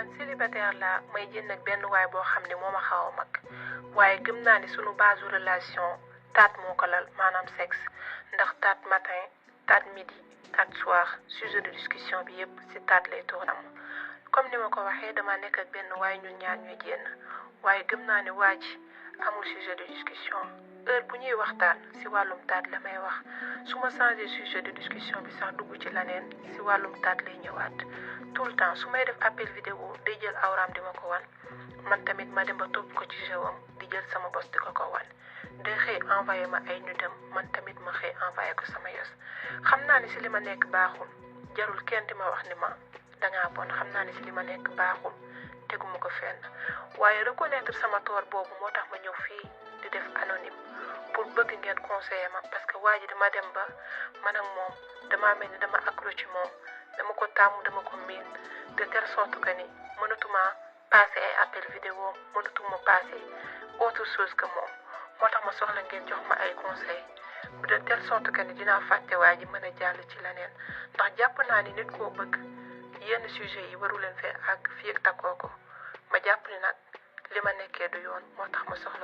man célibataire la may jënd ak benn waay boo xam ne moo ma xaw a mag waaye gëm naa ni sunu base relation taat moo ko lal maanaam sexe ndax taat matin taat midi taat soir sujet de discussion bi yépp ci taat lay tournam comme ni ma ko waxee dama nekk ak benn waay ñun ñaar ñuy génn waaye gëm naa ni waa ji amul sujet de discussion heure bu ñuy waxtaan ci wàllum taat la may wax su ma changé sujet de discussion bi sax dugg ci leneen ci wàllum taat lay ñëwaat tout le temps su may def appel vidéo day jël awraam di ma ko wan man tamit ma dem ba topp ko ci jëwam di jël sama bos di ko wan day xëy envoyé ma ay nudam man tamit ma xëy envoyé ko sama yos xam naa ni ci li ma nekk baaxul jarul kenn di ma wax ni ma dangaa bon xam naa ni ci li ma nekk baaxul teguma ko fenn waaye reconnaître sama tort boobu moo tax ma ñëw fii di def anonyme pour bëgg ngeen conseiller ma parce que waa ji dama dem ba man ak moom dama mel ni dama accro ci moom dama ko tàmm dama ko miin de telle sorte que ni mënatuma passé ay appel vidéo mënatuma passé autre chose que moom moo tax ma soxla ngeen jox ma ay conseil de telle sorte que ni dinaa fàtte waa ji mën a jàll ci leneen ndax jàpp naa ni nit koo bëgg yenn sujet yi waru leen fee àgg fii ak takkoo ko ma jàpp ni nag li ma nekkee du yoon moo tax ma soxla